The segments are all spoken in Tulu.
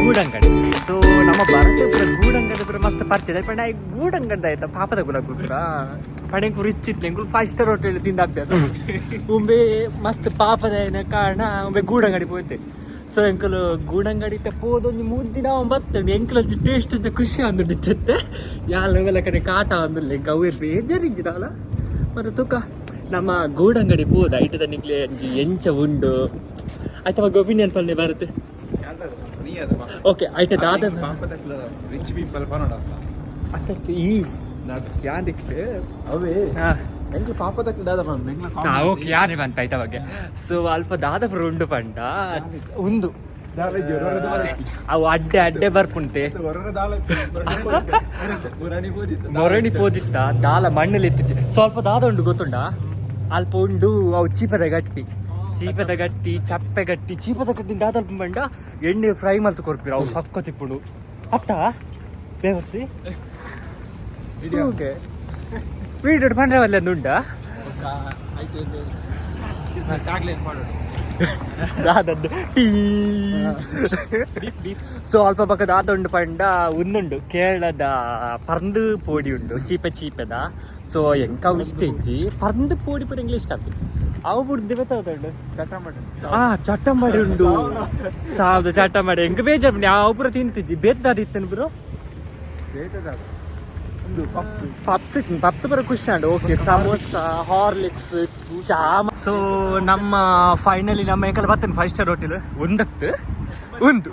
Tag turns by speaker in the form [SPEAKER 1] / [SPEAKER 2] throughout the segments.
[SPEAKER 1] ಗೂಡಂಗಡಿ. ಸೊ ನಮ್ಮ ಭಾರತ ಪೂರ ಗೂಡಂಗಡಿ ಪೂರ ಮಸ್ತ್ ಪರಿಚಯ ಪಂಡ ಗೂಡಂಗಡಿ ಆಯ್ತಾ ಪಾಪದ ಗುಲ ಪೂರ ಪಡೆಂಕು ರಿಚ್ ಇತ್ತು. ಎಂಕುಲು ಫೈವ್ ಸ್ಟಾರ್ ಹೋಟೆಲ್ ತಿಂದ ಅಭ್ಯಾಸ. ಉಂಬೆ ಮಸ್ತ್ ಪಾಪದ ಏನ ಕಾರಣ ಉಂಬೆ ಗೂಡಂಗಡಿ ಪೋತೆ. ಸೊ ಎಂಕುಲು ಗೂಡಂಗಡಿ ಪೋದೊಂದು 3 ದಿನ ಬತ್ತಂಡು. ಎಂಕುಲಂಚಿ ಟೇಸ್ಟ್ ಅಂತ ಖುಷಿ ಅಂದುಂಡಿತ್ತೆ. ಯಾಲ ವೆಲ್ಲ ಕಡೆ ಕಾಟ ಅಂದುಲ್ಲ. ಎಂಕ್ ಅವೇ ಬೇಜಾರಿಜ್ಜಿದಾಲ. ಮತ್ತು ತುಕ ನಮ್ಮ ಗೂಡಂಗಡಿ ಪೋದ ಐಟದ ನಿಕ್ಲೆ ಅಂಜಿ ಎಂಚ ಉಂಡು ಆಯ್ತಾ ಬಗ್ಗೆ ಒಪಿನಿಯನ್ ಪಲ್ಲೆ ಬರುತ್ತೆ. ಓಕೆ, ಐಟ ದಾದ
[SPEAKER 2] ರಿಚ್ ಪೀಪಲ್ ಪನೋಡಪ್ಪ.
[SPEAKER 1] ಅತ್ತತ್ತು ಈ ಯಾಂದಿಚ್ಚು.
[SPEAKER 2] ಅವೇ.
[SPEAKER 1] ಹಾ.
[SPEAKER 2] ಎಂಕ್ಲ ಪಾಪದಕ್ಲ ದಾದ ಪಂಡ ಎಂಕ್ಲ.
[SPEAKER 1] ಹಾ, ಓಕೆ, ಯಾನೇ ಬಂತ ಆಯ್ತಾ ಬಗ್ಗೆ. ಸೊ ಅಲ್ಪ ದಾದ ಉಂಡು ಪಂಡ ಉಂದು ಅವು ಅಡ್ಡೆ ಅಡ್ಡೆ ಬರ್ಪುಂಟೆ. ಮೊರಣಿ ಪೋದಿತ್ತ ದಾಲ ಮಣ್ಣಲ್ಲಿ ಎತ್ತಿಚ್ಚಿ. ಸ್ವಲ್ಪ ದಾದ ಉಂಡು ಗೊತ್ತುಂಡ? ಅಲ್ಪ ಉಂಡು. ಅವು ಚೀಪದ ಗಟ್ಟಿ, ಚೀಪದ ಗಟ್ಟಿ, ಚಪ್ಪೆ ಗಟ್ಟಿ. ಚೀಪದ ಗಟ್ಟಿ ದಾದ ಅಲ್ಪ ಬಂಡ ಎಣ್ಣೆ ಫ್ರೈ ಮಲ್ತು ಕೊರ್ಪಿರ. ಅವು ಸಕ್ಕ ತಿಪ್ಪುಂಡು ಅತ್ತ ಬೇವರ್ಸಿ. ಓಕೆ, ವೀಡಿಯೋ ಪಂಡ್ರೆ ವಲ್ಲ ಉಂಡಾ? ದಾದದ್ದು ಟೀ. ಸೊ ಅಲ್ಪ ಪಕ್ಕ ದಾದ ಉಂಡು ಪಂಡ ಉಂದುಂಡು, ಕೇರಳದ ಪರ್ಂದು ಪೋಡಿ ಉಂಡು, ಚೀಪೆ ಚೀಪೆದ. ಸೊ ಎಂಕ ಅವು ಇಷ್ಟ ಇಜ್ಜಿ. ಪರ್ಂದು ಪೋಡಿ ಪೂರ ಇಂಗ್ಲೀಷ್ ಇಷ್ಟ ಆಗ್ತದೆ. ಅವು ಬುಡ್ದು ಬೆತ್ತುಂಡು. ಆ ಚಟ್ಟಂಬಾಡಿ ಉಂಡು, ಸಾವ್ದ ಚಟ್ಟಂಬಾಡಿ. ಎಂಕ ಬೇಜಾರು, ಯಾವ ಪೂರ ತಿಂತಿಜ್ಜಿ. ಬೇದ್ದಾದಿತ್ತನು ಬ್ರೋ? ಪಪ್ಸ್, ಪಪ್ಸ್ ಬರೋ ಖುಷಿ ಉಂಟು. ಓಕೆ, ಸಮೋಸ, ಹಾರ್ಲಿಕ್ಸ್, ಚಾ. ಸೊ ನಮ್ಮ ಫೈನಲಿ ನಮ್ಮ ಏಕಲ ಬರ್ತೇನೆ ಫೈವ್ ಸ್ಟಾರ್ ಹೋಟೆಲ್ ಒಂದತ್ತು ಒಂದು.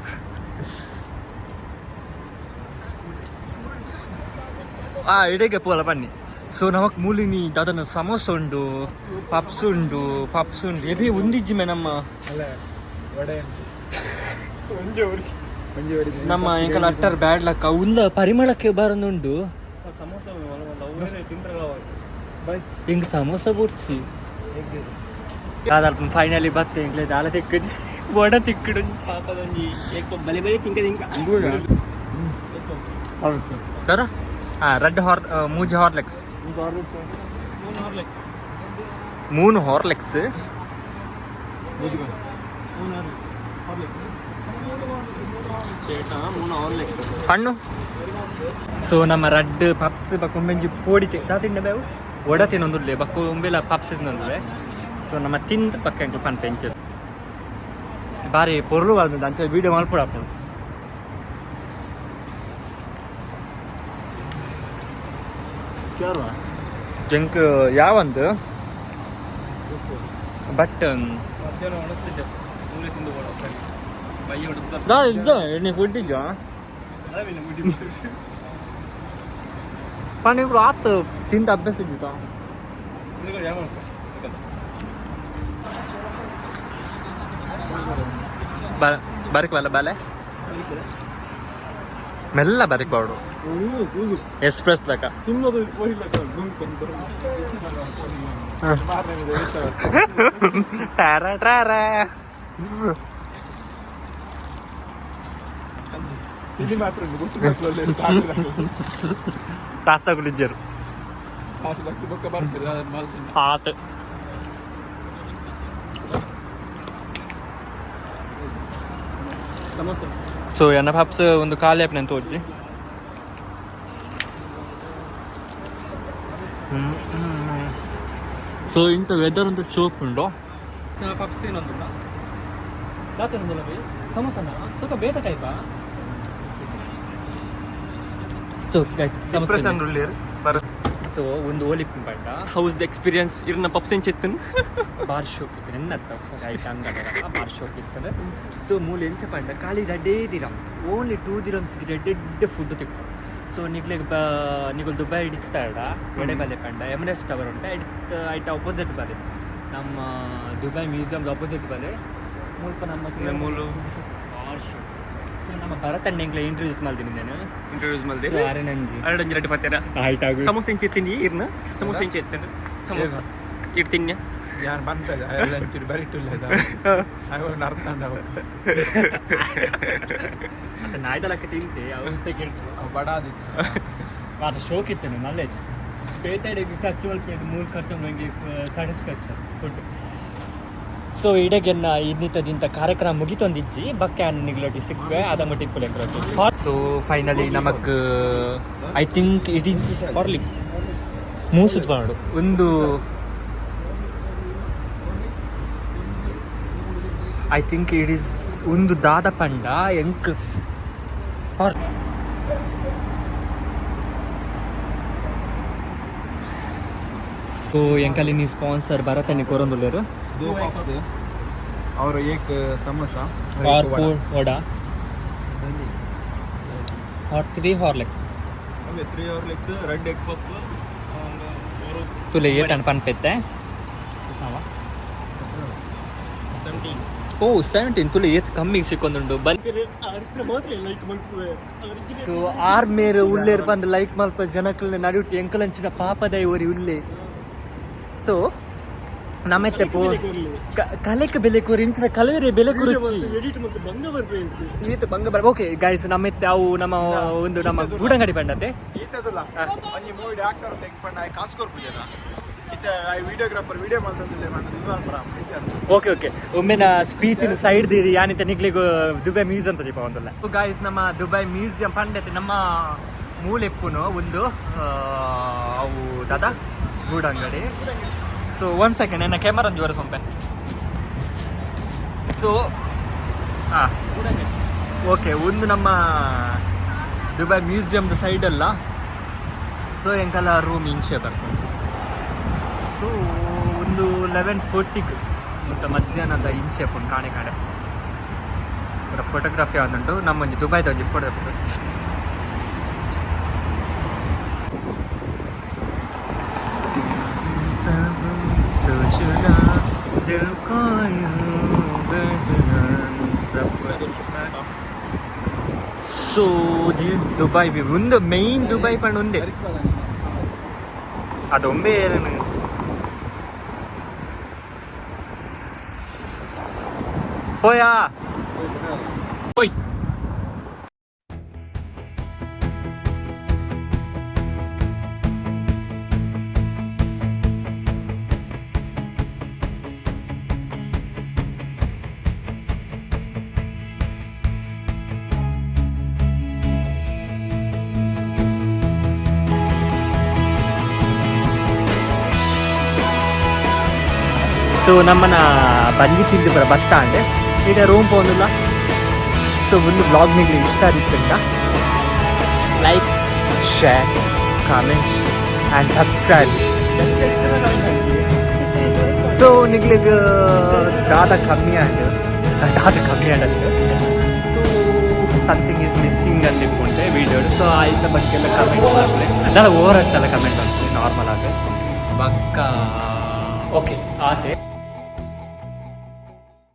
[SPEAKER 1] ಆ ಇಡೀಗೆ ಪೋಲ ಬನ್ನಿ. ಸೊ ನಮಕ್ ಮೂಲಿನಿ ದಾದನ ಸಮೋಸ ಉಂಡು, ಪಪ್ಸ್ ಉಂಡು, ಪಪ್ಸ್ ಉಂಡು. ಎಬಿ ಉಂದಿಜ್ಜಿಮೆ ನಮ್ಮ ನಮ್ಮ ಎಂಕಲ ಅಟ್ಟರ್ ಬ್ಯಾಡ್ ಲಕ್ಕ. ಉಂದ ಪರಿಮಳಕ್ಕೆ ಬಾರೊಂದುಂಡು. ಹಿಂಗ್ ಸಮೋಸ ಬುಡ್ಸಿ ದಾದಲ್ಪ. ಫೈನಲಿ ಬತ್ತೆ ಎಂಕ್ಲೆ ದಾಲ ತಿಕ್ಕುದು, ವಡ ತಿಕ್ಕುಡು.
[SPEAKER 3] ಬಲೆ ಬಲೆ ತಿಂಕ ತಿಂಕ.
[SPEAKER 1] ಸರ ಹಾ ರೆಡ್ ಹಾರ್ ಮೂಜಿ ಹಾರ್ಲೆಕ್ಸ್, ಮೂನು ಹಾರ್ಲೆಕ್ಸ್. ಹಣ್ಣು. ಸೊ ನಮ್ಮ ರಡ್ಡ್ ಪಪ್ಸ್ ಬಕ್ಕ ಒಂಬೆಂಜಿ ಪೋಡಿ ದಾ ತಿಂಡ ಬೇವು ವಡ ತಿನ್ನೊಂದುಲ್ಲೆ. ಬಕ್ಕ ಒಂಬೆಲ ಪಪ್ಸ್ ತಿನ್ನೊಂದುಲ್ಲೆ. ಸೊ ನಮ್ಮ ತಿಂದು ಪಕ್ಕ ಎಂಕುಲು ಪನ್ಪ ಎಂಚ ಬಾರಿ ಪೊರ್ಲು ಬಾರ್ದು ಅಂಚ ವೀಡಿಯೋ ಮಲ್ಪೊಡಾಪುಂಡು. ಜಂಕ್ ಯಾವಂದು ಬಟ್ ಇದ್ದ ಫುಡ್ ಇದ್ದ ಪಂಡ ಇಬ್ರು ಆತ್ ತಿಂದ ಅಭ್ಯಾಸ ಇದ್ದಿತ್ತ. ಬರಕ್ ಬಲ್ಲ ಬಾಲೆ ಮೆಲ್ಲ ಬರಕ್ ಬಾಡು ಎಕ್ಸ್ಪ್ರೆಸ್ ಲಕ. ಟ್ಯಾರ ಟ್ಯಾರ. ತಾತಗುಲಿಜ್ಜರು ಆತ. ಸೊ ಎನ್ನ ಪಪ್ಸ್ ಒಂದು ಖಾಲಿ ಆಪ್ನೆ ತೋಜಿ. ಸೊ ಇಂಥ ವೆದರ್ ಒಂದು ಶೋಕ್ ಉಂಡು. ಪಪ್ಸ್ ಏನೊಂದುಂಡ ದಾತನೊಂದುಲ್ಲ ಬೈ ಸಮೋಸನ ತುಕ ಬೇತ ಟೈಪಾ. ಸೊ ಗೈಸ್, ಸೊ ಒಂದು ಓಲಿಪ್ ಪಂಡ.
[SPEAKER 3] ಹೌಸ್ the experience ಇರ್ನ ಪಪ್ಸ್ ಎಂಚೆತ್ತನ್?
[SPEAKER 1] ಬಾರ್ ಶೋಕ್ ಇತ್ತು ನೆನ್ನತ್ತ ರೈಟ್ ಅಂಗಡ ಬಾರ್ ಶೋಕ್ ಇರ್ತದೆ. ಸೊ ಮೂಲ ಎಂಚ ಪಂಡ ಖಾಲಿ ರಡ್ಡೇ ದಿರಮ್, ಓನ್ಲಿ 2 ದಿರಮ್ಸ್ ರೆಡ್ಡೆಡ್ ಫುಡ್ ತಿಕ್ಕು. ಸೊ ನಿಗ್ಲೆಗ್ ಬ ನಿಗುಲ್ ದುಬೈ ಹಿಡಿತಾಡ ಒಡೆ ಬಲೆ ಪಂಡ ಎಮರೆಸ್ಟ್ ಟವರ್ ಉಂಟು. ಐಟ್ ಐಟ್ ಅಪೋಸಿಟ್ ಬಲೆ, ನಮ್ಮ ದುಬೈ ಮ್ಯೂಸಿಯಮ್ದ ಅಪೋಸಿಟ್ ಬಲೆ ಮುಲ್ಪ ನಮ್ಮ
[SPEAKER 3] ಮೂಲು.
[SPEAKER 1] ಬಾರ್ ಶೋಕ್. ಸೊ ನಮ್ಮ ಭರತಣ್ಣ ಎಂಕ್ಲೆ ಇಂಟ್ರೊಡ್ಯೂಸ್ ಮಲ್ದಿನಿ ನಾನು.
[SPEAKER 3] ಇಂಟ್ರೊಡ್ಯೂಸ್ ಮಲ್ದೆ.
[SPEAKER 1] ಸೊ ಅರೆನಂಜಿ
[SPEAKER 3] ಅರಡಂಜಿ ರಡ್ಡು ಪತ್ತೆರ.
[SPEAKER 1] ಆಯ್ತಾಗು.
[SPEAKER 3] ಸಮೋಸ ಎಂಚೆತ್ತಿನಿ ಇರ್ನ? ಸಮೋಸ ಎಂಚೆತ್ತನ್? ಸಮೋಸ ಇರ್ ತಿನ್ಯ.
[SPEAKER 2] ಯಾನ್ ಪನ್ಪೆದ ಅಂಚೂರು ಬರಿಟುಲ್ಲ ಅವು ಅರ್ಥ ಅಂಡ.
[SPEAKER 1] ನಾಯ್ದಲಕ್ಕ ತಿಂತೆ ಅವು ಸೆಕೆಂಡ್.
[SPEAKER 2] ಅವು ಬಡಾದಿತ್ತು.
[SPEAKER 1] ಮಾತ ಶೋಕ್ ಇತ್ತೇನೆ ಮಲ್ಲೇಜ್ ಬೇತಾಡಿಗೆ ಖರ್ಚು ಮಲ್ಪೇದು ಮೂರು ಖರ್ಚು. ನಂಗೆ ಸ್ಯಾಟಿಸ್ಫ್ಯಾಕ್ಷನ್ ಫುಡ್. ಸೊ ಇಡಗೆನ್ನ ಇನ್ನಿತ ದಿಂತ ಕಾರ್ಯಕ್ರಮ ಮುಗಿತೊಂದಿಜ್ಜಿ ಬಕ್ಕೆ ನಿಗ್ಲೊಟ್ಟಿ ಸಿಕ್ವೆ ಅದ ಮುಟ್ಟಿ ಇಪ್ಪುಲೆ. ಸೊ ಫೈನಲಿ ನಮಕ್ I think it is
[SPEAKER 3] Horlicks.
[SPEAKER 1] ಮೂಸುದ್ ಪಾಡು ಒಂದು I think it is ಒಂದು ದಾದ ಪಂಡ ಎಂಕ್. ಸೊ ಎಂಕಲ್ಲಿ ನೀ ಸ್ಪಾನ್ಸರ್ ಭರತನಿ ಕೊರೊಂದುಲ್ಲೆರು.
[SPEAKER 2] दो पप्स और एक समोसा.
[SPEAKER 1] ಆರ್ ಫೋರ್ ವಡಾ ಆರ್ three Horlicks.
[SPEAKER 3] 3 Horlicks, red egg puff.
[SPEAKER 1] ತುಲೆ ಏಟನ್ ಪನ್ಪೆತ್ತೆ?
[SPEAKER 3] 17.
[SPEAKER 1] ಓ, 17. ತುಲೆ ಏತ್ ಕಮ್ಮಿ ಸಿಕ್ಕೊಂದುಂಡು ಬಲ್. ಸೊ ಆರ್ ಮೇರ್ ಉಲ್ಲೇರ್ ಬಂದು ಲೈಕ್ ಮಲ್ಪ ಜನಕ್ಕಲ್ನ ನಡುಟ್ಟು ಎಂಕಲಂಚಿನ ಪಾಪದೈ ಒರಿ ಉಲ್ಲೆ. ಸೊ ನಮ್ಮೆತ್ತೆ ಪೋ ಕಲೆಕ್ ಬೆಲೆ ಕೋರಿ ಇಂಚಿನ ಕಲವೆರೆ ಬೆಲೆ ಕುರುಚಿ ಈತ ಬಂಗ ಬರ್. ಓಕೆ ಗೈಸ್, ನಮ್ಮೆತ್ತೆ ಅವು ನಮ್ಮ ಒಂದು ನಮ್ಮ ಗೂಡಂಗಡಿ ಬಂಡತೆ.
[SPEAKER 2] ಈತದಲ್ಲ ಒಂಜಿ ಮೂವಿ ಡಾಕ್ಟರ್ ತೆಗ್ ಪಂಡ ಆಯ್ ಕಾಸು ಕೊರ್ಪುಜನ ಇತ್ತೆ ಆಯ್ ವಿಡಿಯೋಗ್ರಾಫರ್ ವಿಡಿಯೋ ಮಲ್ತೊಂದಿಲ್ಲ ಪಂಡ ಇದು ಮಲ್ಪರ ಇತ್ತೆ.
[SPEAKER 1] ಓಕೆ ಓಕೆ, ಒಮ್ಮೆ ನಾ ಸ್ಪೀಚ್ ಸೈಡ್ ದೀರಿ ಯಾನಿತ ನಿಗ್ಲಿಗ್ ದುಬೈ ಮ್ಯೂಸಿಯಂ ತಜಿಪ ಒಂದಲ್ಲ. ಗಾಯ್ಸ್, ನಮ್ಮ ದುಬೈ ಮ್ಯೂಸಿಯಂ ಪಂಡತೆ ನಮ್ಮ ಮೂಲೆಪ್ಪುನು ಒಂದು ಅವು ದಾದಾ ಗೂಡಂಗಡಿ. ಸೊ ಒನ್ ಸೆಕೆಂಡ್, ನನ್ನ ಕ್ಯಾಮರಾ ಜ್ವರ ಸೊಂಪೆ. ಸೊ ಹಾಂ, ಓಕೆ, ಒಂದು ನಮ್ಮ ದುಬೈ ಮ್ಯೂಸಿಯಂದ ಸೈಡ್ ಅಲ್ಲ. ಸೊ ಎಂಕಲ ರೂಮ್ ಇಂಚೆ ಬರ್ಕೊಂಡು. ಸೊ ಒಂದು 11:40ಗೆ ಮತ್ತು ಮಧ್ಯಾಹ್ನದ ಇಂಚೆ ಪುಂಡು ಕಾಣೆ ಕಾಣೆ ಫೋಟೋಗ್ರಫಿ ಆದುಂಟು. ನಮ್ಮೊಂಜಿ ದುಬೈದ ಒಂಜಿ ಫೋಟೋ. सब सोचना दिल को यूं बजना सब. ಸೊ this Dubai view. ಒಂದು ಮೈನ್ ದುಬೈ ಪಂಡ ಒಂದೇ ಅದೊಂಬೆ. ಹೋಯಾ ಹೋಯ್. ಸೊ ನಮ್ಮನ ಬಂಜಿ ತಿಂದು ಬರ ಬತ್ತ ಅಂಡೆ ಈಗ ರೂಮ್ ಪೋಂದುಲ್ಲ. ಸೊ ಒಂದು ಬ್ಲಾಗ್ ನಿಮಗೆ ಇಷ್ಟ ಆಗಿತ್ತಂಡ like, share, comments and subscribe. So ನಿಗ್ಲಿಗ್ ದಾದ ಕಮ್ಮಿ ಆಂಡ್ ದಾದ ಕಮ್ಮಿ and. So something is missing ಅಂತ ಇಟ್ಕೊಂಡೆ ವಿಡಿಯೋ. ಸೊ ಆಯ್ತ ಬಗ್ಗೆ ಎಲ್ಲ ಕಮೆಂಟ್ ಮಾಡ್ಲೆ. ಅದೆಲ್ಲ ಓವರ್ ಎಲ್ಲ ಕಮೆಂಟ್ ಮಾಡ್ತೀನಿ ನಾರ್ಮಲ್ ಆಗಿ ಬಕ್ಕ. ಓಕೆ, ಆತೆ.